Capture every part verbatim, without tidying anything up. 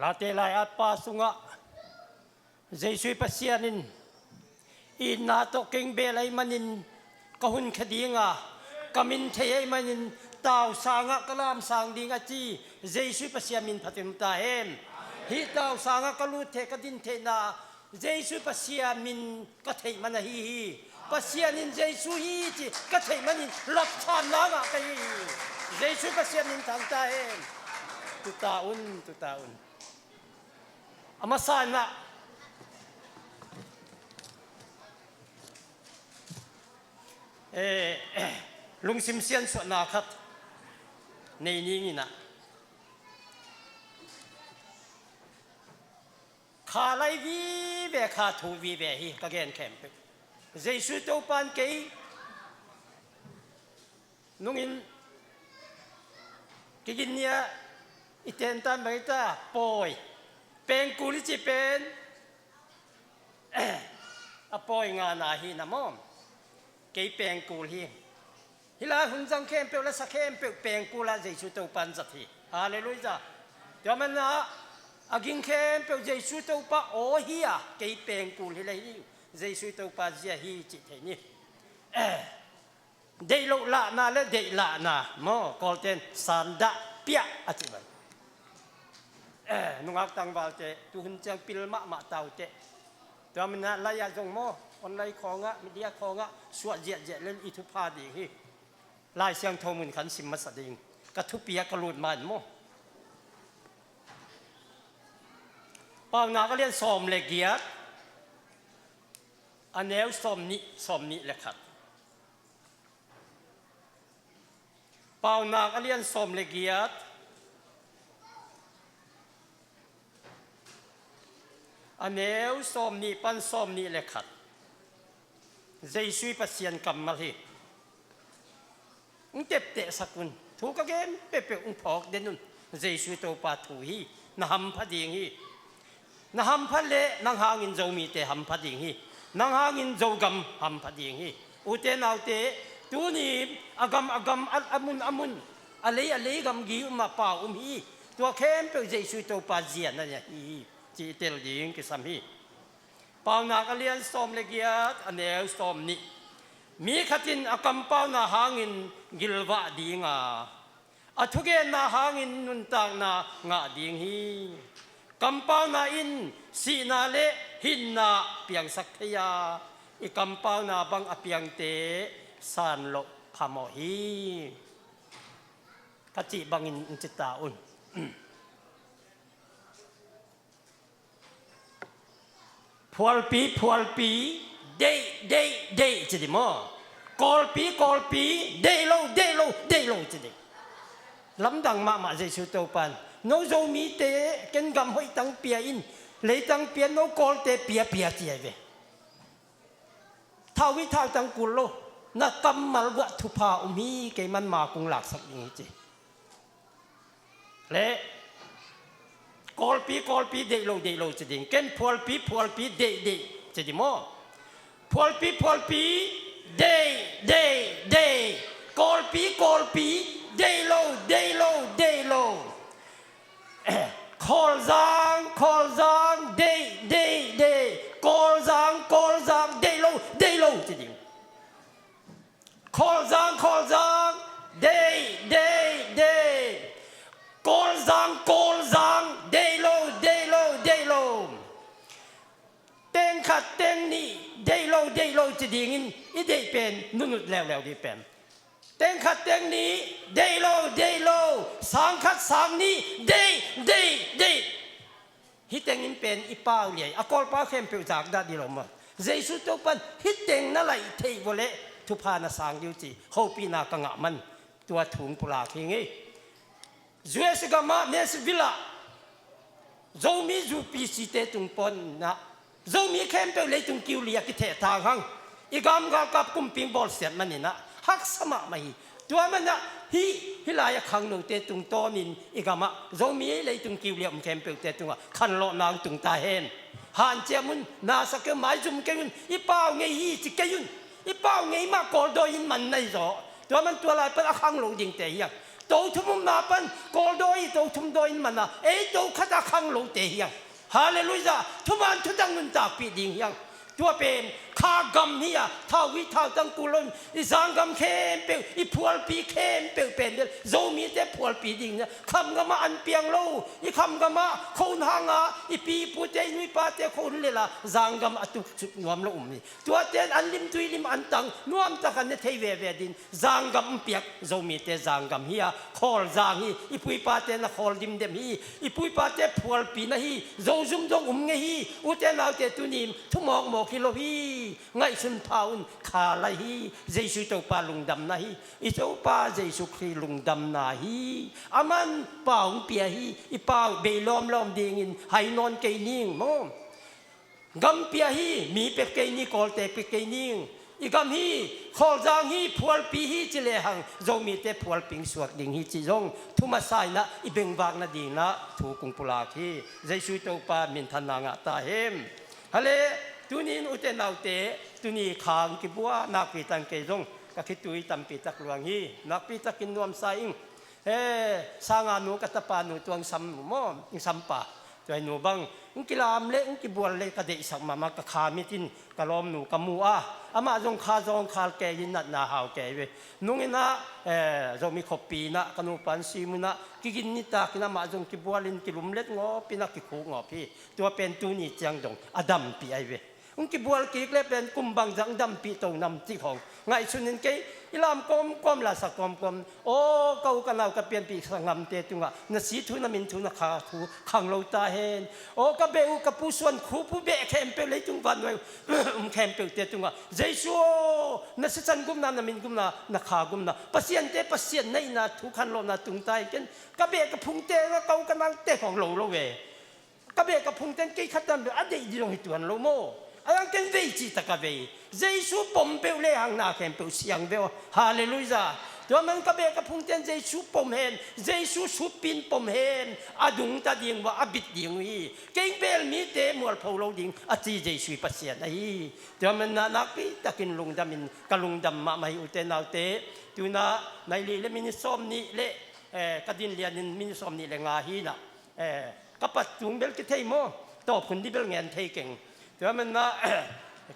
Tate lai-at pa sungah Jesuh Pasian in itna tawh keng beel ahih manin ka hun khia ding a, ka min thei ahih manin tau sangah ka lamsang ding a ci Jesuh Pasian min phatin ta hen. Hih tau sangah ka lut theih ka din theihna Jesuh Pasian min ka theih man ahi hi. Pasian in Jesuh hi ci ka theih manin lapthanna ngah ka hi hi. Jesuh Pasian min thang ta hen. Tuta un, tuta un. A masa in ah, eh, lungsim siansuahna khat nei ning in ah, kha lai vive, kha thu vive hi ka gen khempeuh. Jesuh Topan kei nungin kigin nia i tentan bang i ta pawi pengkul i ci pen a pawi ngana hi na maw? Kei pengkul hi. Hih lai hun zang khempeuh, la sa khempeuh pengkul ah Jesuh Topa in zat hi. Halleluiah. Tua manin ah a ging khempeuh Jesuh Topa aw hi a, kei pengkul hi le hi. Jesuh Topa zia hi cih thei ni. Deih loh lahna le deih lahna maw, Kawlten sandah piah a cih bang. Eh, nungak tangvalte tuhun ciang pil mahmah taute. Tua manin ah lai-ah zong maw, online khawngah, media khawngah suah ziahziah le i thupha ding hi. Lai Siangtho mun khan sim masa ding. Ka thupi ah ka lut ma in maw. Paunak a lian sawm le giat, a neu sawm nih, sawm nih le khat. Paunak a lian sawm le giat, a neu sawm nih pan sawm nih le khat. Jesuh Pasian kammal hi. Hong teptehsak un. Thu ka gen peuhpeuh hong phawk den un. Jesuh Topa thu hi. Na hampha ding hi. Na hampha leh nang hangin Zomite hampha ding hi. Nang hangin Zogam hampha ding hi. Ute naute, tuni a gam a gam, a, a mun a mun, a lei a lei gamgi um a pau um hi. Tua khempeuh Jesuh Topa zia na hi hi. Cih tel ding kisam hi. Paunak a lian sawm le giat, a neu sawm nih. Mi khat in a kampauna hangin gilvah ding a, a thugenna hangin nuntakna ngah ding hi. Kampauna in sihna le hinna piangsak thei a, i kampauna bang a piangte san loh phamawh hi. Ka cih bangin hong ci ta un. Phualpi, phualpi, deih, deih, deih ci ding maw? Kawlpi, kawlpi, deih lo, deih lo, deih lo ci ding. Lamdang mahmah Jesuh Topan, no Zomite ken gam hoih tang pia in, leitang pia, no Kawlte pia, pia ci ahi ve. Thau hi, thau tang kul lo, na kammal guah thupha um hi, keiman ma kung laksak ding hi ci. Le kawlpi, kawlpi, deih lo, deih lo ci ding. Ken phualpi, phualpi, deih, deih ci ding maw? Phualpi, phualpi, deih, deih, deih. Kawlpi, kawlpi, deih lo, deih lo, deih lo. Khawlzang, khawlzang, deih, deih, deih. Kawlzang, kawlzang, deih lo, deih lo ci ding. Khawlzang, khawlzang, deih, deih, deih. Kawlzang, kawlzang, deih lo, deih lo, deih lo. Teng khat teng nih, deih lo, deih lo ci dingin i deih pen nunut leuleu dih pen. Teng khat teng nih, deih lo, deih lo. Sang khat sang nih, deih, deih, deih. Hih tengin pen i pau liai, a Kawlpau khempeuh zakdah dih lo maw? Jesuh Topan hih teng na laih theih vawleh thupha na sang dih uh ci hopihna ka ngah man tua thu hong pulak hi ing ei. U S gamah Nashville ah Zomi U P C te tung pawn ah Zomi khempeuh leitung kiu li a kitheh thang hang. I gam galkap kumping bawlsiat manin ah haksa mahmah hi. Tua manah hih, hih lai-ah khangnote tungtawnin i gamah Zomi leitung kiu li a um khempeuhte tungah khanlawhna hong tung ta hen. Hanciam un, nasa kei un, maizum kei un, i pau ngei hi ci kei un. I pau ngei mah Kawldawi in man nai zaw. Tua man tua lai pan a khanglo dingte hi hang. To thum upna pan Kawl dawi, to thum dawi in man a, ei to khat a khang lote hi hang. Halleluiah. Thuman thutang nuntakpih ding hi hang. Tua pen kha gam hi a, thau hi, thautang kul lo in, i zanggam khempeuh, i phualpi khempeuh pen bel Zomite phualpi ding hi a, khamgam ah an piang lo, i khamgam ah khua hun hang a i pi i pute, i nu i pate khua hun lel a, zanggam a tuksuk nuam lo um hi. Tuate in an lim tui lim an tang nuam tak a ne thei veve ding. Zanggam hong piak, Zomite zanggam hi a, Khawlzang hi, i pu i pate na khawl dimdem hi, i pu i pate phualpi na hi, Zozum zong um ngei hi, ute naute tuni in thu mawkmawk hi lo hi, ngaihsun pha un, kha lai hi, Jesu Topa lungdamna hi, i Topa Jesu Khrih lungdamna hi, aman pau hong pia hi, i pau bei lawmlawm dingin hai nawn kei ning maw. Gam pia hi, mi pek kei ni, Kawlte pek kei ning. I gam hi, Khawlzang hi, phualpi hi, ci lehang Zomite phualpi hong suak ding hi, ci zong thu masa in ah i bengvak nading in ah thu kong pulak hi. Jesu Topa minthanna ngah ta hen. Hale, tuni in ute naute, tuni kha hong kibua, nakpi takin kei zong ka khitui tampi tak luang hi, nakpi takin nuamsa ing. He, sanga nu ka tapa nu tua hong sam nu maw, hong sampa. Tua hi nu bang, hong kilam le, hong kibual le ka deihsak mahmah, ka kha mit in ka lawmnu ka mu a. Amah zong kha zawngkhal kei in, natna hau kei ve. Nung in ah, eh, Zomi khuapi in ah, ka nupa in si mun ah, kigin nitak in amah zong kibual in kilumlet ngawp in ah kikhuk ngawp hi. Tua pen tuni ciang dong a dampih ahi ve. Hong kibual kik le pen kum bangzah hong dampih to nam cih khawng ngaihsun in kei i lam kawmkawm, la sa kawmkawm. Aw, ka u ka nau ka pianpih sanggamte tungah na si thu, na min thu, na kha thu khang lo ta hen. Aw, ka beh uh, ka pu Suan Khup uh beh khempeuh, leitung vannuai um khempeuhte tungah, Jesu aw, na sisan gupna, na min gupna, na kha gupna, pasiante Pasian na hihna thu khanlawhna tung ta hen. Ken ka beh ka phungte, ka u ka naute khawng lo lo ve. Ka beh ka phungte'n kei khat dan bel a deih ding zong hi tuan lo maw. A dang ken vei cih tak a vei. Jesu pom peuh lehang na khempeuh siang ve aw. Halleluiah. Tua man ka beh ka phungte'n Jesu pom hen, Jesu supin pom hen, a dungta ding uh a, a bit ding uh hi. Kei bel mite mualpho lo ding a ci Jesu i Pasian ahi. Tua man na nakpi takin lungdam in, ka lungdam mahmah hi ute naute. Tu in ah nai li le minit sawm nih le, eh, ka din lian in minit sawm nih le nga hi in ah. Eh, ka pat tung bel kithei maw? Tawp hun dih bel ngen thei keng. Tua man ah,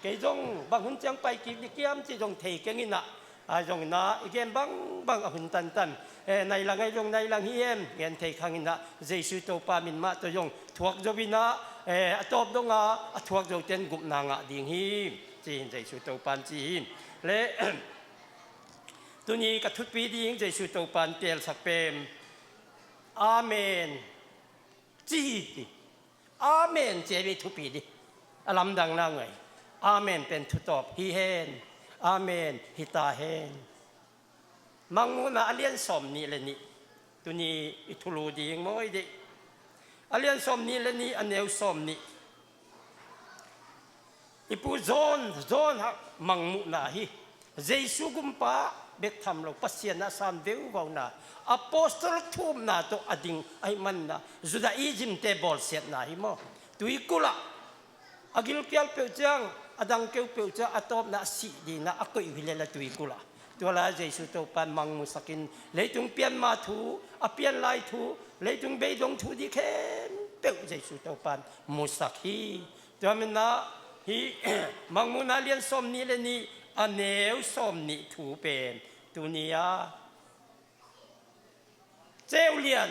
kei zong bang hun ciang pai kik dih kiam cih zong thei keng in ah. A zong in ah, i gen bangbang a hun tantan. Eh, nai lang ahi zong nai lang hi em, ngen thei khang in ah, Jesu Topa min mah tawh zong thuak zo in ah, eh, a tawp dong a, a thuak zote'n gupna ngah ding hi, ci-in Jesu Topa'n ci hi. Le, tuni ka thupi ding Jesu Topa'n teelsak pen, Amen. Ci hi. Amen ci a, i thupi dih. A lamdang na ngai. Amen pen thutawp hi hen. Amen hi ta hen. Mangmuhna a lian sawm nih le nih. Tuni i thulu ding mawi dih. A lian sawm nih le nih, a neu sawm nih. I pu John, John hak Mangmuhna hi. Jesu gumpa bek tham lo, Pasian a san veuvauna, apostol thumna tawh a ding ahih manin ah, Judaism-te bawlsiatna hi maw. Tuikulh ah a gilkial peuh ciang, a dang keu peuh ciang, a tawpna a sih dingin ah a koih uh hi lel a tuikulh ah. Tua lai Jesu Topa'n Mangmuhsak in, leitung pianma thu, a pianlai thu, leitung beidong thu dih khempeuh Jesu Topa'n musak hi. Tua manin ah hih Mangmuhna lian sawm nih le nih, a neu sawm nih thu pen tuni a ceu lian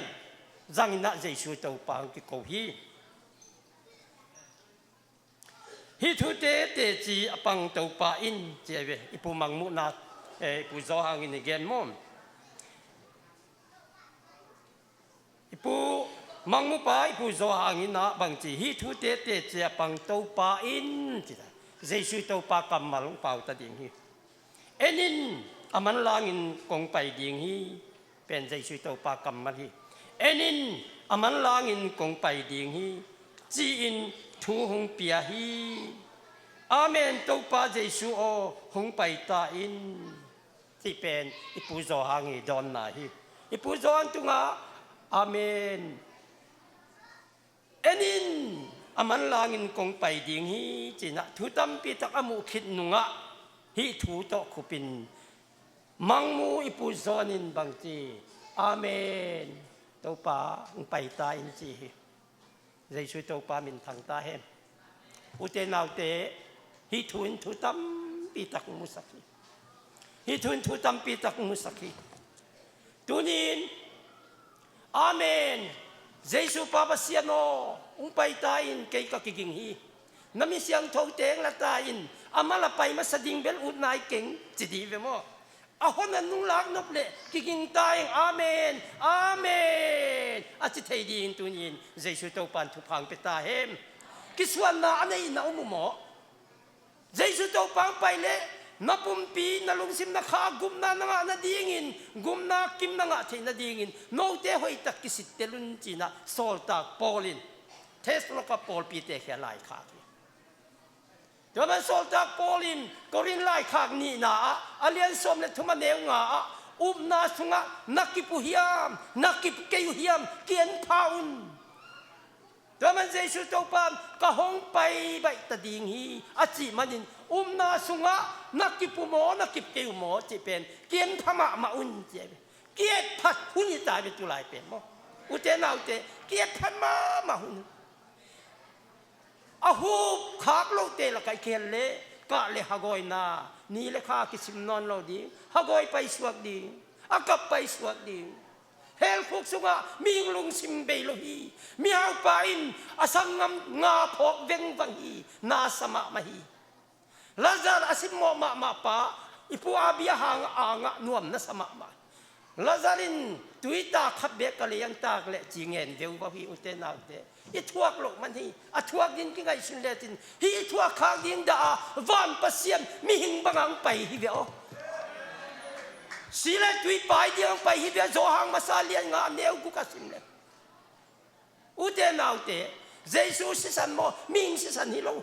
zangin ah Jesu Topa hong kiko hi. Hih thute teci a pang Topa in, ci a hi ve. I pu Mangmuhna, eh, i pu Zawhang in i gen maw. I pu Mangmuhpa, i pu Zawhang in ah bangci, hih thute teci a pang Topa in, ci ta. Jesu Topa kammal hong pau ta ding hi. En in, a manlangin kong pai ding hi. Pen Jesu Topa kammal hi. En in, a manlangin kong pai ding hi, ci-in thu hong pia hi. Amen, Topa Jesu aw, hong pai ta in. Cih pen i pu Zawhang i dawnna hi. I pu Zawhang tungah, Amen. En in, a manlangin kong pai ding hi, ci-in ah thu tampi tak a muh khit nungah hih thu tawh khupin Mangmuh i pu Zawhang in bangci, Amen. Topa hong pai ta in ci hi. Jesu Topa min thang ta hen. Ute naute, hih thu in thu tampi tak hong musak hi. Hih thu in thu tampi tak hong musak hi. Tunin, Amen. Jesu Pa Pasian aw, hong pai ta in, kei ka kiging hi. Na mi siangtho teng la ta in, amah la pai masa ding bel ut nai keng ci dih ve maw? A hon a nung lak nop leh kiging ta in, Amen, Amen, a ci thei dingin tunin Jesu Topa in thupha hong pia ta hen. Kisuanna a nei na om uh maw? Jesu Topa hong pai leh na pumpi, na lungsim, na kha gupna na ngah nadingin, gupna kim na ngah theih nadingin note hoihtak kisittel un ci-in ah sawltak Paul in Thessalonika pawlpite kiang laikhak hi. Tua man sawltak Paul in Korin laikhak nihna ah, a lian sawm le thum, a neu nga ah, upna sungah na kip uh hiam, na kip kei uh hiam, ki-en pha un. Tua man Jesu Topa in, ka hong pai baih ta ding hi, a cih manin, upna sungah na kip uh maw, na kip kei uh maw cih pen ki-en pha mahmah un ci hi. Ki-et phat hun hi ta hi ve, tulai pen maw? Ute naute, ki-et phat mahmah hun. A hup khak lote lakah i kihel leh, kah le hagawina, ni le kha kisim nawn lo ding, hagawi paisuak ding, a kap paisuak ding. Helkhuk sungah mihing lungsim bei lo hi. Mihaupa in a sanggam nga phawk vengvang hi, na sa mahmah hi. Lazar a simmawh mahmah pa, i pu Abia hang angah nuam na sa mahmah. Lazar in tui tak khat bek ka lei ang tak leh ci ngen veuvau hi, ute naute. I thuak loh man hi, a thuak ding kingaihsun lecin, hih i thuak khak ding dah a van Pasian mihing bangah hong pai hi ve aw. Si le tui pai ding hong pai hi ve, Johan masa lian nga, a neu guk a sim le. Ute naute, Jesu sisan maw, mihing sisan hi lo.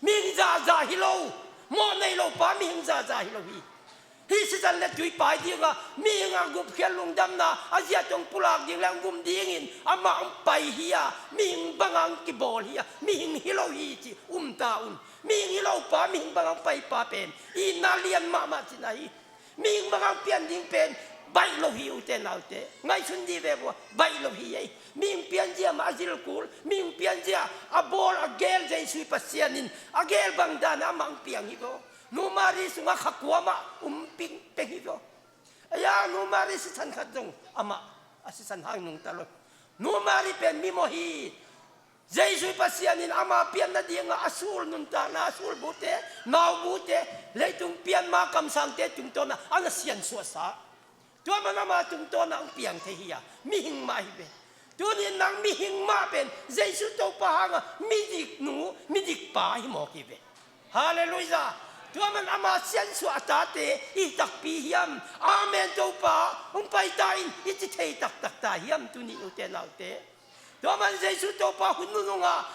Mihing zahzah hi lo. Mawh nei lo pa mihing zahzah hi lo hi. Hih sisan le tui pai dingah mihing a gupkhiat lungdamna a ziat hong pulak ding le hong gum dingin amah hong pai hi a, mihing bangah hong kibawl hi a, mihing hi lo hi cih um ta un. Mihing hi lo pa mihing bangah hong pai pa pen itna lian mahmah cihna hi. Mihing bangah hong pian ding pen baih lo hi, ute naute. Ngaihsun dih ve bua, baih lo hi ei. Mihing pianzia mah a zil kul, mihing pianzia a bawl a gel Jesu Pasian in a gel bang dan a amah hong piang hi ve aw. Nu Mari sungah kha kua mah um pingpeng hi ve aw. Ei-a, Nu Mari sisan khat zong amah a sisan hang nungta lo. Nu Mari pen mimawh hi. Jesu Pasian in ama pian nadingah a sul nuntakna, a sulbute, naubute, leitung pian ma kamsangte tungtawnah a na siansuahsa. Tua man ama tungtawnah hong piang thei hi a, mihing mah hi ve. Tunin nang mihing mah pen Jesu Topa hangah midik nu, midik pa hi mawk hi ve. Halleluiah. Tua man ama siansuah a tate i takpi hiam? Amen Topa, hong pai ta in i ci thei taktak ta hiam tuni, ute naute? Tua man Jesu Topa hun nunungah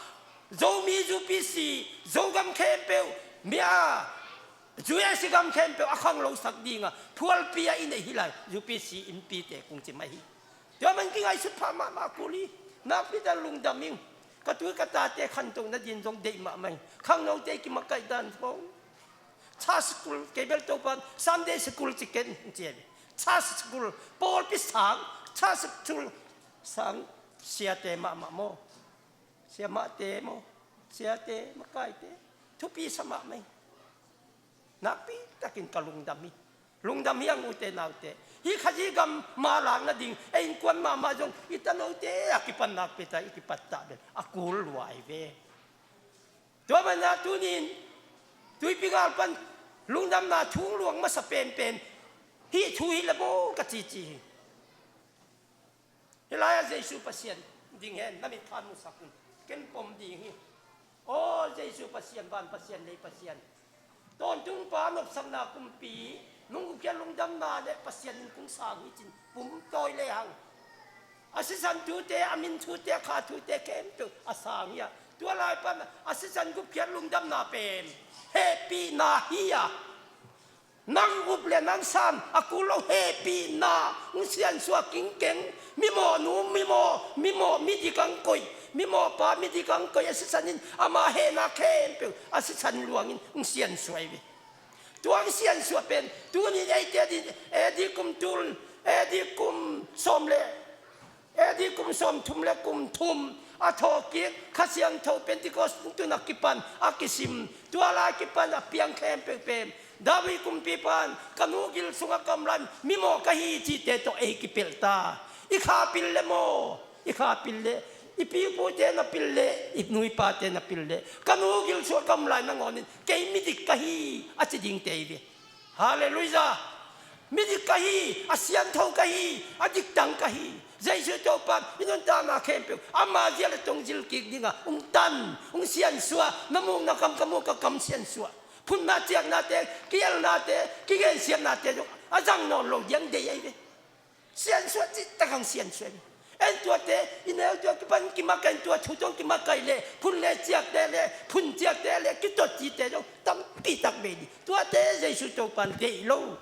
Zomi, UPC, Zogam khempeuh, mia, U S gam khempeuh a khanglosak dingah phualpi a i neih hi lai, UPC innpite kong ci mai hi. Tua man kingaihsut pha mahmah kul hi. Nakpi tak lungdam ing. Ka tui ka tate khantoh nadin zong deih mahmah ing. Khangnote kimakaih dan zong. Church school, kei bel Topan Sunday school ci ken ci hi. Church school, pawlpi sang, church school sang, siate mahmah maw? Siamahte maw? Siate, makaite, thupi sa mahmah ing. Nakpi takin ka lungdam hi. Lungdam hi ang, ute naute. Hih Khazih gam ma lak nading ei innkuan mahmah zong i tanote a kipan nakpi tak i kipat ta bel a kul lua hi ve. Tua manah tunin Tuipi gal pan lungdamna thu hong luang masa penpen hih thu hi le maw ka cici hi. Hih lai-ah Jesu Pasian ding hen, na mitkha musak un. Ken pom ding hi. Aw Jesu Pasian, van Pasian, lei Pasian, tawntung pa, nopsakna kumpi, nong gupkhiat lungdamna le Pasian in kong sang hi cin pumtawi lehang, a sisan thute, a min thute, a kha thute khempeuh a sang hi a, tua lai pan a sisan gupkhiat lungdamna pen hehpihna hi a, nang up le nang san a kul lo hehpihna hong siansuah kingkeng. Mimawh nu, mimawh, mimawh midik ang koih, mimawh pa midik ang koih, a sisan in ama hehna khempeuh a sisan luangin hong siansuah hi ve. Tua hong siansuah pen tunin eite ading, eh, A D kum tul A D kum sawm le, A D kum sawm thum le kum thum a thawhkik Kha Siangtho Pentecost tungtun a kipan a kisim, tua lai kipan a piang khempeuh pen David kumpipa'n, "Ka nu gil sungah ka om lai-in mimawh ka hi," cihte tawh ei kipelh ta. I kha pil le maw, i kha pil le, i pi i pute na pil le, i nu i pate na pil le, "Ka nu gil sungah ka om lai nangawnin kei midik ka hi," a ci dingte hi ve. Halleluiah. Midik ka hi, a siangtho ka hi, a diktang ka hi. Jesu Topa'n i nuntakna khempeuh ama zia le tong zilkik dingah hong tan, hong siansuah. Na muk na kam, ka muk ka kam siansuah. Phunna ciaknate, kielnate, kigensiatnate zong a zang nawn lo ding deih ahi ve. Siansuah cihtak hang siansuah hi. En tuate, i neu tua kipan kimakaih, en tua thu tawh kimakaih le, phun le ciakte le, phun ciakte le, kitot cihte zong tampi tak bei ding. Tuate Jesu Topa'n deih lo.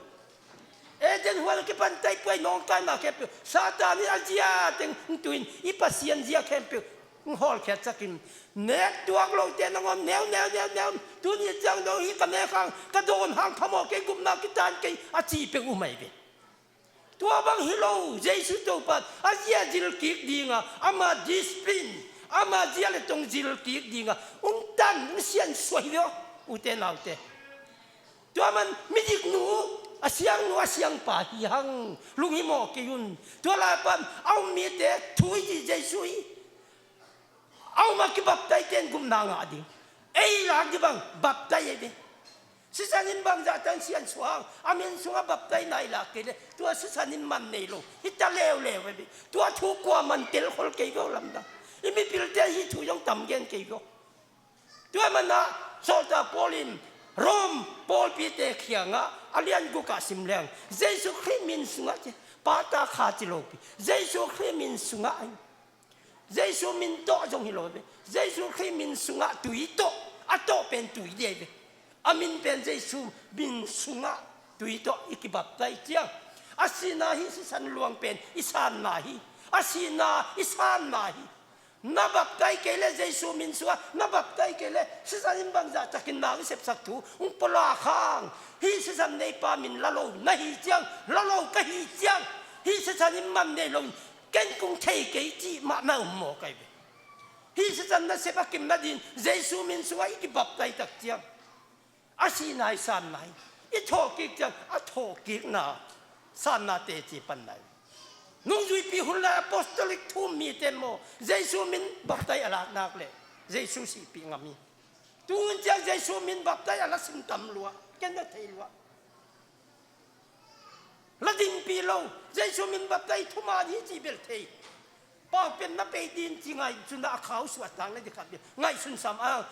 Eden huan kipan taipuai nawngkaina khempeuh Satan in a zia teng hong tuin, i Pasian zia khempeuh hong hawlkhiat sakin, nek tuak lote nangawn neu, neu, neu, neu. Tuni ciang dong hi ka nek hang, ka dawn hang phamawh kei, gupna kitan kei a ci peuh um ahi ve. Tua bang hi lo, Jesu Topa'n a zia zilkik dingah, ama discipline, ama zia le tong zilkik dingah hong tan, hong siansuah hi ve aw, ute naute. Tua man midik nu, a siang nu, a siang pa hi hang, lunghimawh kei un. Tua lai pan a um mite thu i cih Jesu hi. A um a kibaptaite in gupna ngah ding. Ei lak ding bang baptai ahi ve. Sisan in bangzah tan siansuah hang, a min sungah baptaina i lak kei le, tua sisan in man nei lo hi ta leuleu ahi ve. Tua thu kuaman telkhol kei ve aw, lamdang. I mipilte hih thu zong tam gen kei ve aw. Tua manah sawltak Paul in Rom pawlpite kiangah a lian gukah sim leng, Jesu Khrih min sungah ci, Pa, Ta, Kha ci lopi, Jesu Khrih min sungah ahi. Jesu min tawh zong hi lo ve. Jesu Khrih min sungah tui tawh, a tawh pen tui ding ahi ve. A min pen Jesu min sungah tui tawh i kibaptai ciang, a sihna hih sisan luang pen i sanna hi. A sihna i sanna hi. Na baptai kei le, Jesu min sungah na baptai kei le, sisan in bangzah takin nang i sepsak thu hong pulak hang. Hih sisan neipa min la lo na hi ciang, la lo ka hi ciang, hih sisan in man nei lo, ken kong thei kei cih mah na um mawk ahi ve. Hih sisan nasep a kimna dingin Jesu min sungah i kibaptai tak ciang, a sihna i sanna hi. I thawhkik ciang a thawhkikna, sanna teci panna hi. Nungzuipi hun lai apostolic thu-um mite maw, Jesu min baptai a lak nak leh Jesu sihpih ngam hi. Tu hun ciang Jesu min baptai a la sim tam lua, ken na thei lua. La dinpih lo, Jesu min baptai thuman hi cih bel thei. Pau pen na bei ding ci ngaihsun a, a khau suahtak na ding khat bel ngaihsun sam a,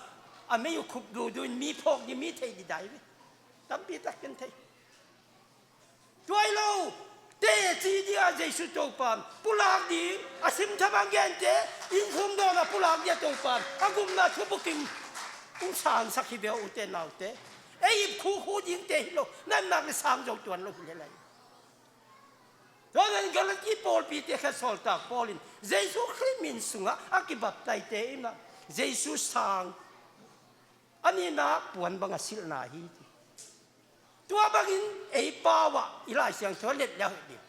a mei uh khup duhduh in mi phawk ding, mi thei ding dai ve. Tampi tak ken thei. Tua hi lo, teci ding a Jesu Topa'n pulak ding, a simtha bang gente, innkhum dawnah pulak ding a Topa'n a gupna thu bukim hong sangsak hi ve aw, ute naute. Ei ip khukhu dingte hi lo, na en nak le sang zo tuan lo hi le lai. Tua nan Galati pawlpite khat sawltak Paul in Jesu Khrih min sungah a kibaptaite in ah Jesu sang, a nihna puan bang a silhna hi. Tua bangin ei pau ah i Lai Siangtho ah let le hoih ding.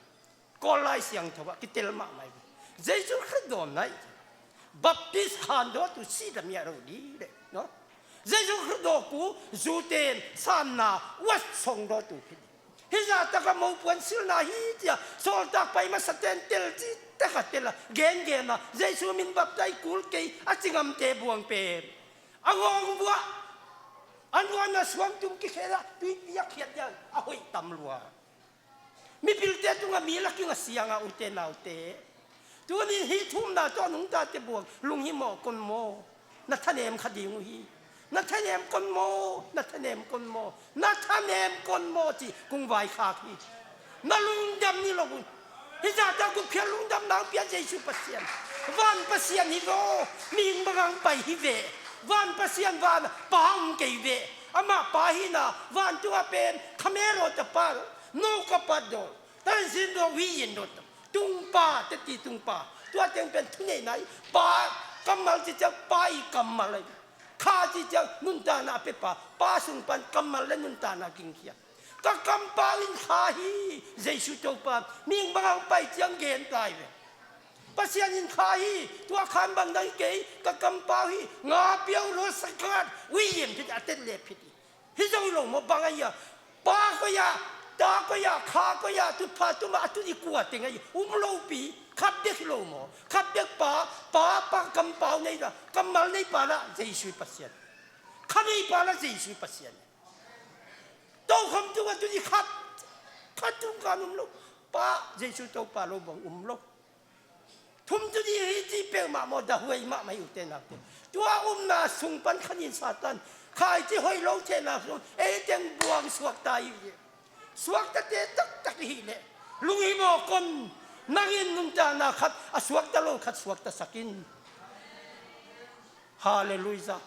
Kawl Lai Siangtho ah kitel mahmah hi. Jesu Khrih dawnna hi. Baptis khan dawtu si lam hi a ro dih leh, no? Jesu Khrih dawk uh zute in sanna uat song dawtu hi dih. Hih zahtak a mopuan silhna hi ci-a sawltak pai masa ten tel ci tak a tel a, gengen a, Jesu min baptai kul kei a ci ngamte buang pen a ngawng vuah, a nuan a suangtum kikhel a, tuipi a khiat ding a hoih tam lua. Mipilte tungah mi lakin a siang a, ute naute. Tuni hih thu-umna tawh nungtate buang, lunghimawh kon maw. Na thanem kha ding uh hi. Na thanem kon maw, na thanem kon maw, na thanem kon maw cih kong vaikhak hi. Na lungdam ni lo un. Hih zahtak gupkhiat lungdam nang pia Jesu Pasian. Van Pasian hi lo, mihing bang hang pai hi ve. Van Pasian van ah Pa om kei ve. Amah Pa hihna, vantungah pen khamero tapa, no ka pat daw, tansin daw, wi yin daw, tungpa, teti tungpa. Tua teng pen thuneihna hi. Pa kammal ci ciang Pa i kammal ahi. Kha ci ciang nuntakna a pepa, Pa sung pan kammal le nuntakna gingkhia. Ka kampau in kha hi. Jesu Topa mihing bang hong pai ciang gen tai ve. Pasian in kha hi. Tua khan bang dang hi kei, ka kampau hi. Nga piau lo sakat ui yem phit a tet le phit hi. Hi zo lo maw bang a hi a? Pa koi a, ta koi a, kha koi a, tutpha tuma a tuni kua teng a hi um lopi. Khat bek hi lo maw? Khat bek pa, pa, pa kampau nei la, kammal nei pa la Jesu Pasian. Kha nei pa la Jesu Pasian. Tokhom tung a tuni khat, khat tung kan um lo. Pa Jesu Topa lo bang um lo. Thum tuni hi ci peuhmah maw, dahuai mahmah hi ute naute. Tua umna sung pan khanin Satan khaici hoih lo thehna sung ei teng buang suakta hi. Suaktate taktak hi leh lunghimawh kon, nangin nuntakna khat a suakta lo khat suakta sakin. Halleluiah.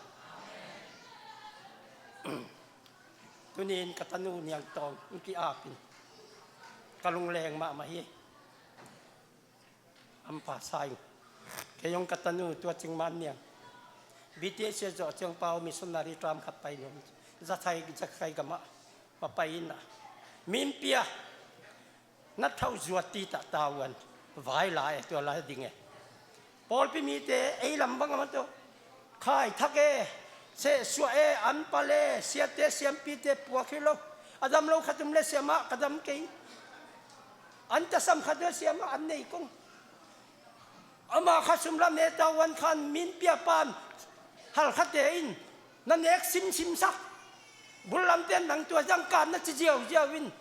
Tunin ka tanu Niang Tawng in ki-apin ka lungleng mahmah hi. Ampa sa ing. Kei hong ka tanu tua Cing Man Niang B T S zawh ciang pau missionary term khat pai nuam. Zathai, Zathai gamah va pai in ah, Minpia na thauh zuat ti tah tauan vai lai e, tua lai ding e. Pawlpi mite ei lam bang a man tawh khai thak e, sehsuah e, an pal e, siate siampite puak hi lo. A dam lo khat um le siamah ka dam kei. An tasam khat uh siamah an nei kong. Ama kha sum lam e tauan khan Minpia pan halkhate in na nek simsim sak. Bul lamte nang tua zang kan na ci ziauziau in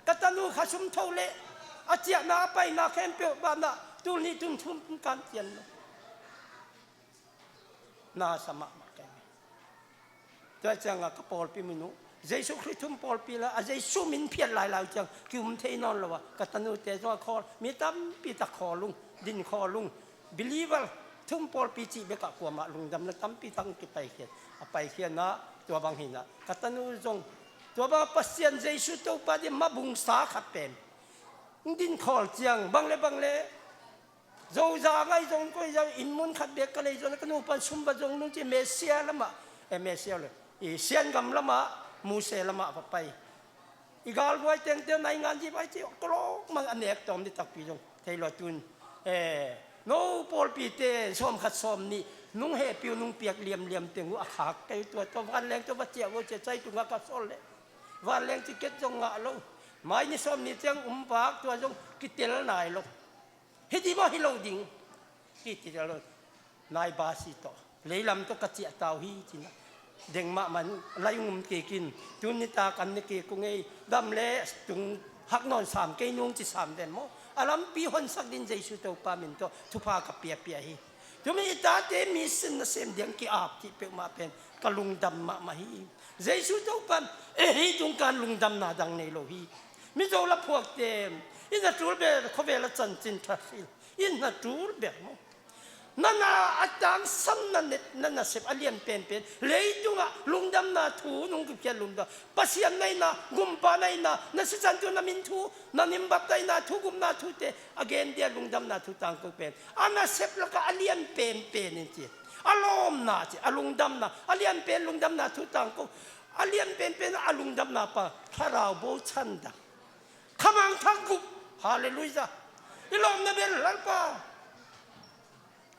ka tanu kha sum tho le a ciahna a paina khempeuh banah tul nih tul thum kan cian lo. Na sa mahmah kei. Tua ciangah ka pawlpi min uh Jesu Khrih thum pawlpi la a Jesu min phiat lailai uh ciang ki-um thei nawn lo a, ka tanute zong a khawl, mi tampi tak khawl ung, din khawl ung. Believer thum pawlpi cih bekah kuamah lungdamna tampi tak hong kipaikhiat. A paikhiatna tua bang hinah ka tanu zong tua bang Pasian Jesu Topa ding mabungsa khat pen din khawl ciang bang le bang le Zoza ngai zong koi zong inn mun khat bek ka lei zong ka nupa sum va zong nung ci Mesia lamah, eh, Mesia le i Siangam lamah, Muse lamah va pai. I galvuai tengte naingan zip ai ci kolok mang a nek tawm di takpi zong thei lo tun. Eh, no pawlpite sawm khat sawm nih nung hehpiu nung piak liamliam teng uh a khak kei tua tua vanleng tua va ciah vo cia cai tungah ka sawl le vanleng ticket zong ngah lo. Mai ni sawm nih ciang um vak tua zong kitel nai lo. Hiti maw hi lo ding. Hiti lo. Nai basi tawh leilam tawh ka ciah tau hi cina. Deng mahmah lai ngum kik in tun nitak an ne kik kung ei dam le tung hak nawn sam kei nung ci sam den maw. A lampi honsak din Jesu Topa min tawh thupha ka piapia hi. Tumi i tate mi sin nasem diang ki-ap cih peuhmah pen ka lungdam mahmah hi. Jesu Topan eh hi tungkan lungdamna dang nei lo hi. Mizo la phuakte in na tul ber khuavel a cancin thafil in na tul ber maw? Nana a tangsam na net na nasep a lian penpen leitungah lungdamna thu nung kiphiat lungdam Pasian naina gumpa naina na sisan tu na min thu na nim baptaina thu gumna thute a gen dia lungdamna thu tangko pen a nasep laka a lian penpen in ci a lawmna ci a lungdamna a lian pen lungdamna thu tangko a lian penpen a lungdamna pa thlarau bo chan dang. Khamang thang gup. Halleluiah. I lawmna bel Lalpa.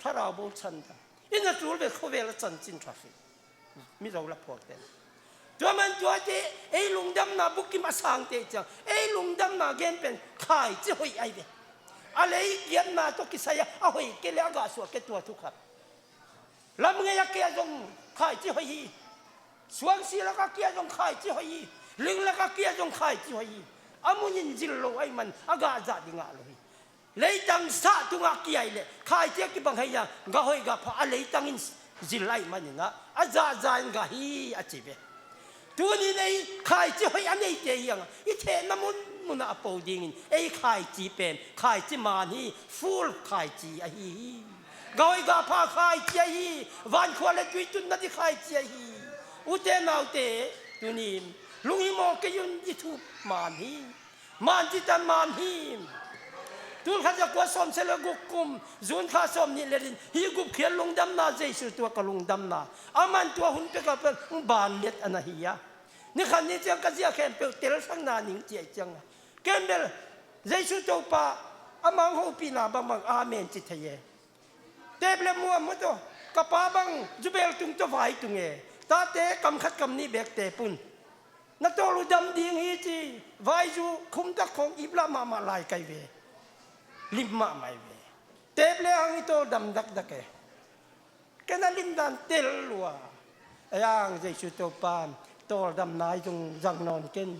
Thlarau bo chan dang. I na tul ve khuavel a cancin traffic. Mizo la phuakte. Tua man tuate ei lungdamna bukim a sangte ciang ei lungdamna gen pen khaici hoih ai ve. A lei giatna tawh kisai a a hoih ke le a gahsuah ke tua thukhat. Lam ngei a kia zong khaici hoih hi. Suangsi lak a kia zong khaici hoih hi. Ling lak a kia zong khaici hoih hi. A munin zil lo aih man a gah zah ding ngah lo hi. Leitang sah tungah kiai le khaici a kibang hei a gah hoih gah pha a leitang in zil aih maninah a zahzah in gah hi a ci ve. Tunin ei khaici hoih a neite hiangah i thehna munmunah a po dingin ei khaici pen khaici man hi. Full khaici ahi hi. Gah hoih gah pha khaici ahi hi. Vankhua le tui tunna di khaici ahi hi. Ute naute tunin lunghimawh kei un i thup man hi. Man citan man hi. Tulkhat zakua sawmse le guk kum June kha sawm nih letin hi gupkhiat lungdamna Jesu tua ka lungdamna a man tua hun pekah pen ban let a na hi a. Ni khat ni ciang ka zia khempeuh telsak na ning ci ahih ciangin, ken bel Jesu Topa a mang hopihna bangbang amen ci thei e. Teep le muam maw tawh, ka pa bang zubel tung tawh vai tung e. Tate kam khat kam nih beek teep un. Na tawl uh dam ding hi ci, vai zu khum tak khawng iplah mahmah lai ka hi ve. Lim mahmah hi ve. Teep le hang i tawl dam dakdak e. Ken a limdan tel lua. Ei hang Jesu Topa in tawldamna i zong zang nawn ken.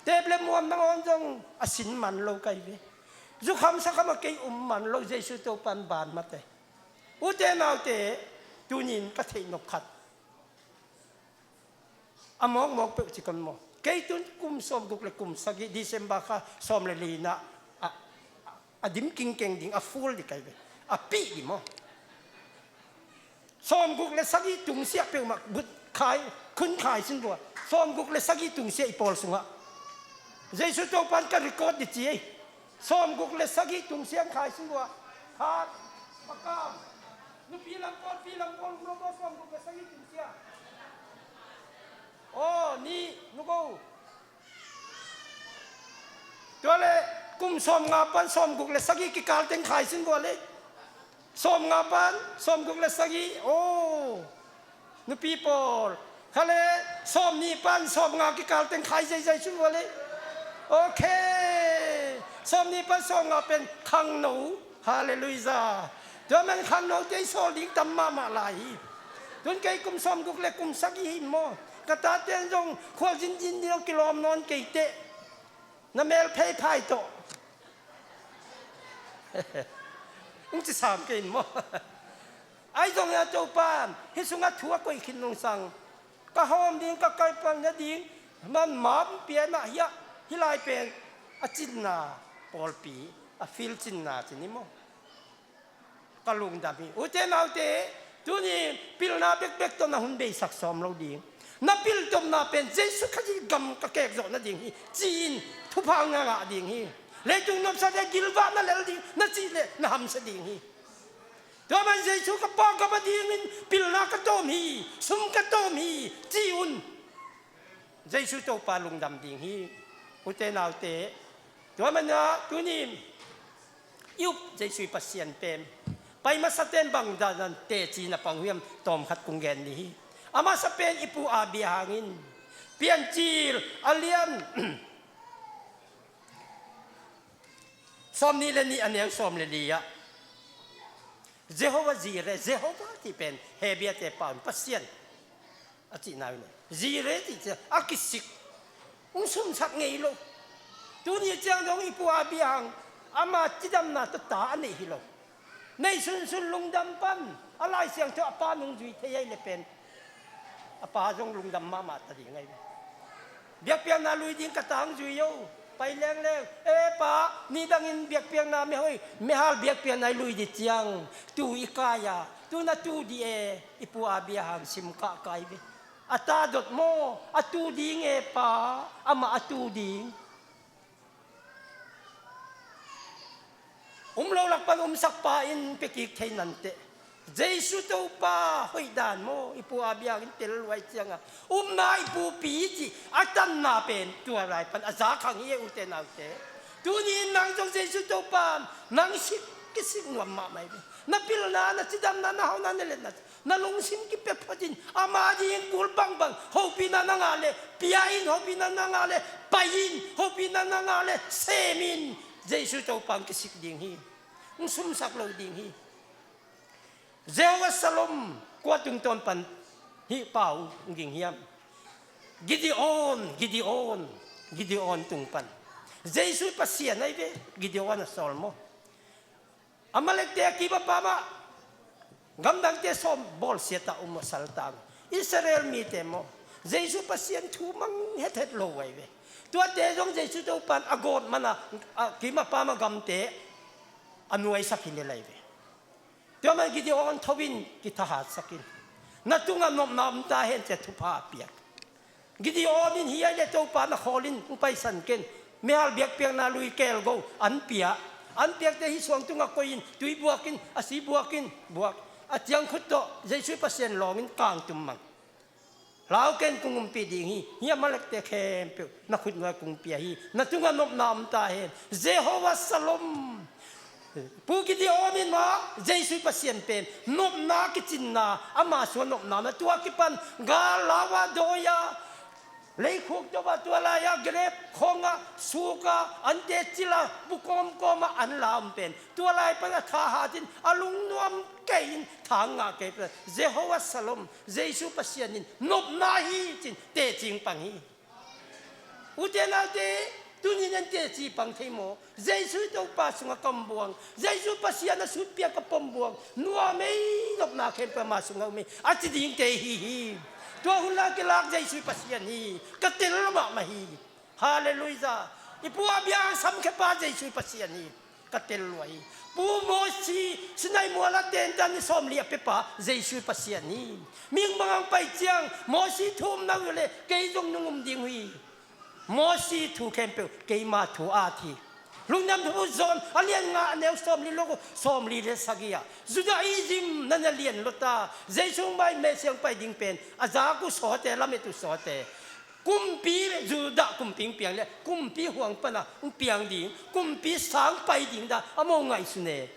Teep le muam nangawn zong a sin man lo ka hi ve. Zukham sakham a kei um man lo, Jesu Topa in ban mate. Ute naute, tunin ka theih nop khat. A mawkmawk peuh ci kon maw. Kei tun kum sawmguk le kum sagih, December kha sawm le li na, a, a, a dim kingkeng ding, a full ding ka hi ve. A pih ding maw. Sawmguk le sagih tungsiah peuhmah but khai, khun khai sin vua. Sawmguk le sagih tungsiah i pawl sungah. Jesu Topa in ka record ding ci ei. Sawmguk le sagih tungsiah khai sin vua. Khat, pakam. Nupi lam pawl, pi lam pawl, um lo maw sawmguk le sagih tungsiah. Aw, nih, nugo. Tua le, kum sawmnga pan sawmguk le sagih kikal teng khai sin vua le. Sawmnga pan sawmguk le sagih, aw. Nupi pawl. Kha le, sawmnih pan sawmnga kikal teng khai zeizai sun vua le. Ok. Sawmnih pan sawmnga pen khangno. Halleluijah. Tua man khangnote i sawl ding tam mahmah lai hi. Tun kei kum sawmguk le kum sagih hi maw. Ka tate in zong khua zinzin ding kilawm nawn kei teh. Na mel pheiphai tawh. Hong ci sam kei in maw. Ahi zongin a Topa in hih sungah thu a koih khin nungsang, ka hawm ding, ka kaipang nading man map pia in ah hiah, hih lai pen a cinna pawlpi, a field cinna ci ni maw. Ka lungdam hi. Ute naute, tuni pilna bekbek tawh na hun beisak sawm lo ding. Na piltomna pen Jesu Khazih gam ka kekzawh nading hi ci-in thupha ngah ngah ding hi. Leitung nopsate gilvah na lel ding, na cih leh na hamsia ding hi. Tua man Jesu ka Pa gam a dingin pilna ka tawm hi, sum ka tawm hi ci un. Jesu Topa lungdam ding hi. Ute naute, tua manah tuni i up Jesu i Pasian pen pai masa ten bang dan teci na pang hiam tawm khat kong gen ni hi. A masa pen i pu Abraham in Piancil a lian sawm nih le nih a neu sawm le li ah Jehovah Jireh, Jehovah ti pen Hebru te pau in Pasian a cihna hi lo. Jireh ti ciang a kisik, hong sumsak ngei lo. Tuni ciang dong i pu Abraham ama cidamna tawh ta a neih hi lo. Neih sunsun lungdam pan a Lai Siangtho a pa nung zui thei ahi le pen a pa zong lungdam mahmah ta ding ahi. Biakpiakna lui ding ka ta hong zui o. Pai lengleng, e pa, nidangin biakpiakna mehoi, mehal biakpiakna i lui ding ciang tu i kai a, tu na tu ding e, i pu Abraham sim kahkah hi ve. A ta dot maw, a tu ding e pa, amah a tu ding. Um lo lak pan umsak pa in pia kik thei nanteh. Jesu Topa hoih dan maw, i pu Abraham in tel luai ciangin upna i pupi cih a tanna pen tua lai pan a za khang hi e, ute naute. Tuni in nang zong Jesu Topa nang sik kisik nuam mahmah hi ve. Na pilna, na cidamna, na hauna, na letna, na lungsim kipia photin ama ding kul bangbang hopihna na ngah leh pia in, hopihna na ngah leh pai in, hopihna na ngah leh sem in. Jesu Topa hong kisik ding hi. Hong sumsak lo ding hi. Jehovah Shalom kua tungtawn pan hih pau hong ging hiam? Gideon, Gideon, Gideon tung pan. Jesu Pasian ahi ve, Gideon a sawl maw. Amalekte a kim a pam ah gamdangte sawm bawlsiat a um a saltang Israel mite maw, Jesu Pasian thu mang hethet lo ahi ve. Tuate zong Jesu Topa in a gawt man a, a kim a pam a gamte a nuaisak hi lel ahi ve. Tua man Gideon tho in kithahatsak in, na tungah nopna om ta hen ci-a thupha a piak. Gideon in hi ahi le Topa na khawl in hong paisan ken. Mihal biakpiakna lui kelgo an pia. An piakte hih suang tungah koih in, tui buak in, a si buak in, buak. A ciangkhut tawh Jesu Pasian lawng in kangtum mang. Lau ken, kong umpi ding hi. Hih Amalekte khempeuh na khutnuai kong pia hi. Na tungah nopna om ta hen. Jehovah Shalom. Pu Gideon in mah Jesu Pasian pen nopna kicinna, ama sungah nopna na, tua kipan gal lau a dawi a, leikhuk do a, tua lai-ah grep khong ah suk a, ante cil a, bu kawmkawm ah an la om pen, tua lai pan a thahat in, a lungnuam kei in, tha ngah kei pen, Jehovah Shalom, Jesu Pasian in nopna hi ci-in teci pang hi. Ute naute, tuni-in en teci pang thei maw? Jesu Topa sungah ka om buang, Jesu Pasian a sutpia ka pom buang, nuam ei, nopna khempeuh ama sungah om ei, a ci dingte hi hi. Tua hun la kilak Jesu Pasian hi, ka tel lo mahmah hi. Halleluiah. I pu Abraham samkhia pa Jesu Pasian hi, ka tel lua hi. Pu Mosi Sinai mual ah tentan ni sawmli a pia pa Jesu Pasian hi. Mihing bang hong pai ciang Mosi thu um na uh leh kei zong nong um ding uh hi. Mosi thu khempeuh keima thu at hi. Lungdamna Thuphut John a lian nga, a neu sawmli le guk, sawmli le sagih ah, Judaism na na lian lo ta, Jesu hong pai, Messiah hong pai ding pen a zak uh sawte, lamet uh sawte, kumpi, Judah kumpi hong piang le kumpi huang pana hong piang ding, kumpi sang pai ding dan amau ngaihsun e.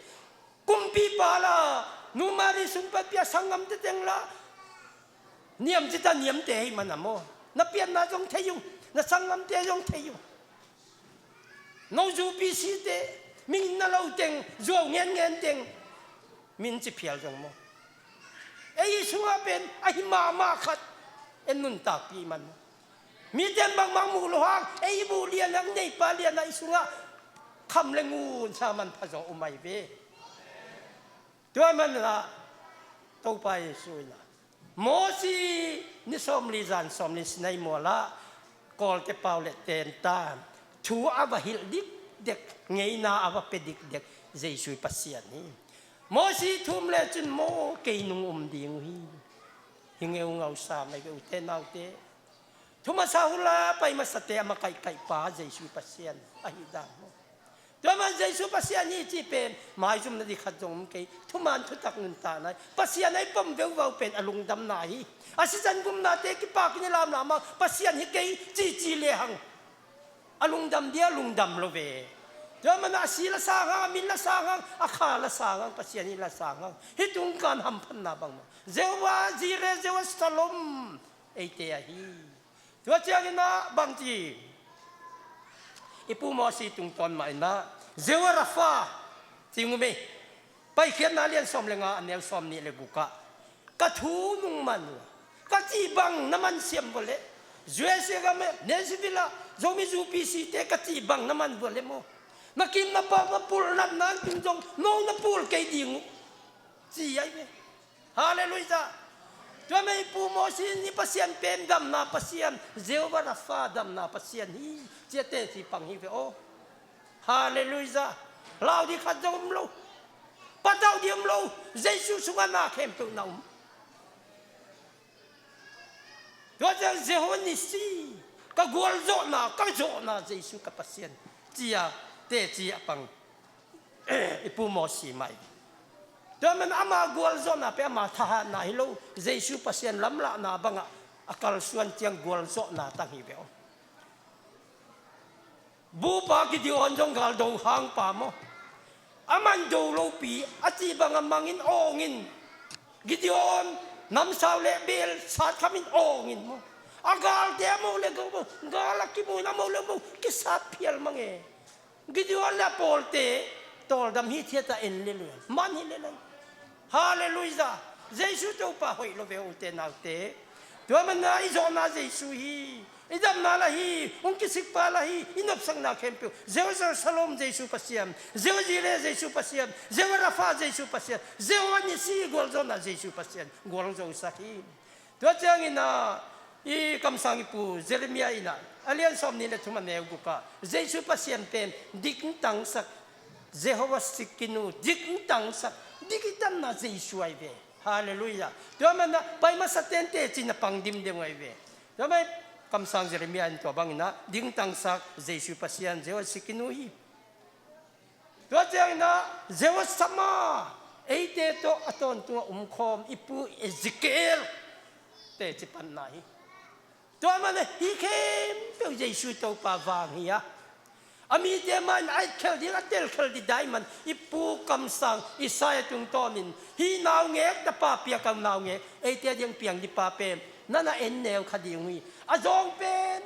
Kumpipa la, nu Mary sung pan pia sanggamte teng la, niam cita niamte hi man a maw? Na pianna zong thei uh, na sanggamte zong thei uh. No zu P C te, mihing na lo teng, zuau ngenngen teng, min ci phial zong maw? Ei sungah pen a hi mahmah khat en nuntakpih man maw? Mite in bangmah muh loh hang, ei buh lian a, neipa lian a, i sungah kham le ngun sa manpha zaw um ahi ve. Tua manah Topa Jesu in ah Mosi ni sawmli zan sawmli Sinai mual ah Kawlte pau le tentan thu a va hilh dikdek, ngeina a va pia dikdek Jesu Pasian hi. Mosi thu um lecin maw kei nong um ding uh hi. Hi ngeungau sa mai ve ute naute. Thu masa hun la pai masate a makaihkaih pa Jesu Pasian ahih dan maw? Tua man Jesu Pasian hi cih pen maizumna ding khat zong om kei. Thuman thutak nuntakna hi. Pasian a i pom veuvau pen a lungdamna hi. A sisan gumnate kipak in i lamlam a, Pasian hi kei cici lehang a lungdam dia lungdam lo ve. Tua manah a si la sang hang, a min la sang hang, a kha la sang hang, Pasian hi la sang hang. Hih tungkan hamphatna bangmah, Jehovah Jireh, Jehovah Shalom eite ahi. Tua ciangin ah bangci, i pu Mosi tungtawn mah in ah Jehovah Rapha ci-in um ei. Paikhiatna lian sawm le nga, a neu sawmnih le guk ah, ka thu nong man uh a, ka cih bang na man siam vua leh, U S A gam ah, Nashville ah, Zomi zu P C te ka cih bang na man vua leh maw, na kim na pam, na pulh natna tung zong no na pul kei ding uh, ci ahi ve. Halleluiah. Tua mah i pu Mosi in i Pasian pen damna Pasian, Jehovah Rapha, damna Pasian hi, ci a teci pang hi ve aw. Halleluiah. Lau ding khat zong om lo. Patauh ding om lo. Jesu sungah na khempeuh na om. Tua ciang Jehovah Nissi, ka gualzawhna, ka zawhna Jesu ka Pasian, ci a teci a pang i pu Mosi mah hi. Tua man ama gualzawhna pen ama thahatna hi lo, Jesu Pasian lamlahna bangah a kalsuan ciang gualzawhna tang hi ve aw. Bupa Gideon zong gal do hang pa maw? A man do lopi, a cih bangah mangin awngin, Gideon, namsau le bel satkham in awngin maw? A galte a mo le go maw, gal a kimu in a mo le go maw, kisat phial mang e. Gideon le a pawlte tawldam hithiat a en le lel, man hi le lai. Halleluiah. Jesu Topa hoih lo ve ute naute. Tua manah i zawhna Jesu hi. I damna lah hi. Hong kisikpa lah hi. I nopsakna khempeuh Jehovah Shalom Jesu Pasian, Jehovah Jireh Jesu Pasian, Jehovah Rapha Jesu Pasian, Jehovah Nissi gualzawhna Jesu Pasian gualzosak hi. Tua ciangin ah, i kamsang i pu Jeremiah in ah, a lian sawmnih le thum, a neu guk ah, Jesu Pasian pen dikna tangsak, Jehovah Tsidkenu, dikna tangsak, dik i tanna Jesu ahi ve. Halleluiah. Tua manah pai masa tente cih na pang dimdem ahi ve. Tua mah kamsang Jeremiah in tua bangin ah dikna tangsak Jesu Pasian, Jehovah Tsidkenu hi. Tua ciangin ah Jehovah Shammah, eite tawh a tawntungah omkhawm i pu Ezekiel teci panna hi. Tua man a hih khempeuh Jesu Topa vang hi a, a mite mah in a etkhel ding, a telkhel ding dai man, i pu kamsang Isaiah tungtawnin hih naungek, na pa piak a naungek, eite a ding piang ding pa pen na na en neu kha ding uh hi. A zawng pen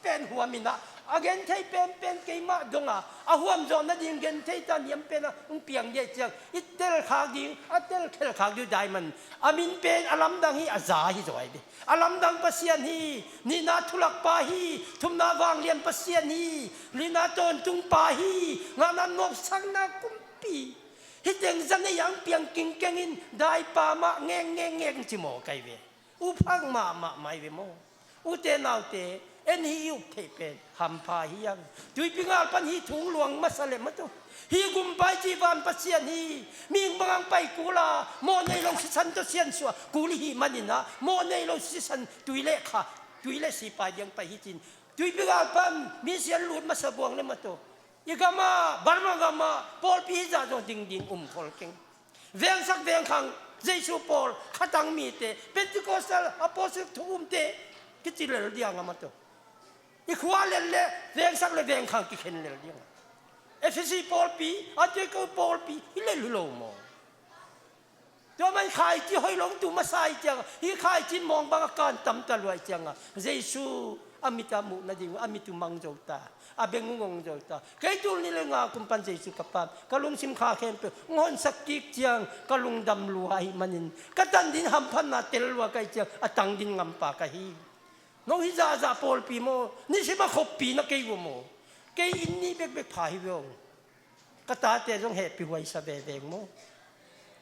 pen huam in ah, a genthei penpen keimah dong a, a huam zawh nading genthei ta niam pen a hong piang ding ahih ciang, i telkhak ding, a telkhelkhak ding uh dai man. A min pen a lamdang hi, a za hi zaw hi ve. A lamdang Pasian hi, nihna thulak pa hi, thumna vanglian Pasian hi, lina tawntung pa hi, ngahna nopsakna kumpi. Hih teng za nei a hong piang kingkeng in dai pa mah ngeng ngeng ngeng ci maw kai ve. Uphak mahmah mai ve maw? Ute naute, en hi i up theih pen hampha hi ang. Tuipi ngal pan hih thu hong luang masa leh maw tawh, hih gumpai cih van Pasian hi. Mihing bang hong pai kul a, mawh nei lo sisan tawh siansuah kul i hih manin ah, mawh nei lo sisan tui le kha, tui le sipai ding pai hi cin. Tuipi ngal pan mi sian lut masa buang leh maw tawh, i gam ah, Burma gam ah pawlpi hih zah zong dingding um khol keng. Vengsak vengkhang, Jesu pawl, khatang mite, Pentecostal, Apostle thu umte kici lel ding a maw tawh, i khua lel leh vengsak leh vengkhang kikhen lel ding a, Efesi pawlpi, Antioch pawlpi hi lel hi lo maw? Tua man khaici hoih lo hong tu masa ahih ciang a, hih khaici in mawng bang a kan tam ta lua ahih ciang a, Jesu a mit a muh nading uh a mit uh mang zo ta, a beng uh ngong zo ta. Kei tul nih le nga kum pan Jesu ka pan, ka lungsim kha khempeuh hong honsak kik ciang ka lungdam lua ahih manin, ka tan ding hamphatna tel lua ka hih ciang a tang ding ngampa ka hi. No hih zahzah pawlpi maw, nisim a khoppi na kei uh maw? Kei inn nih bekbek pha hi ve aw. Ka tate zong hehpih huaisa veve maw?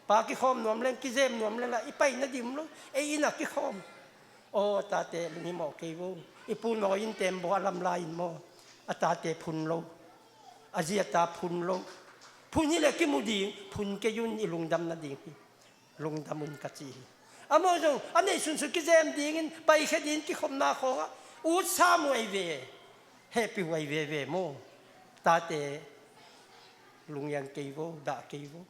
Pa kikhawm nuam leng, kizem nuam leng la, i pai nading um lo, ei inn ah kikhawm. Aw tate, lunghimawh kei vo. I pu Nawi in tembaw a lam lai in maw, a tate phun lo, a zi a ta phun lo. Phun hi leh kimu ding, phun kei un, i lungdam nading hi. Lungdam un ka ci hi. Amau zong a neih sunsun kizem dingin, paikhia dingin kikhopna khawngah ut sam uh ahi ve. Hehpih huai veve maw? Tate, lungian kei vo, dah kei vo.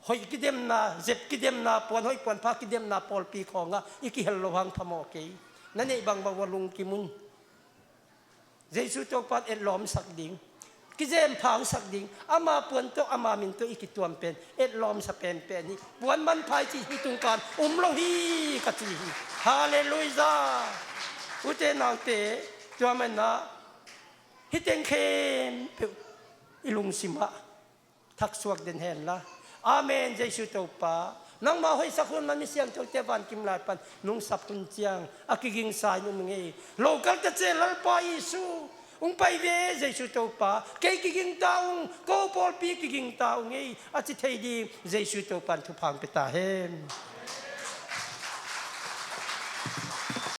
Hoih kidemna, zep kidemna, puan hoih puan pha kidemna pawlpi khawngah i kihel loh hang phamawh kei. Na neih bangbang uh a lungkim un. Jesu Topa in etlawmsak ding, kizem phangsak ding, ama puan tawh, ama min tawh i kituam pen etlawmsa penpen hi. Puan manpha i cih hih tungkan um lo hi ka ci hi. Halleluiah. Ute naute, tua manin ah hih teng khempeuh i lungsim ah thaksuak den hen la. Amen. Jesu Topa, nangma hoihsak hun, na mi siangthote vankim lai pan nungsap hun ciang a kigingsa in um ing ei. Local ta ce Lalpa Jesu, hong pai ve Jesu Topa, kei kiging ta ung, ko pawlpi kiging ta ung ei, a ci thei ding Jesu Topa in thupha hong pia ta hen.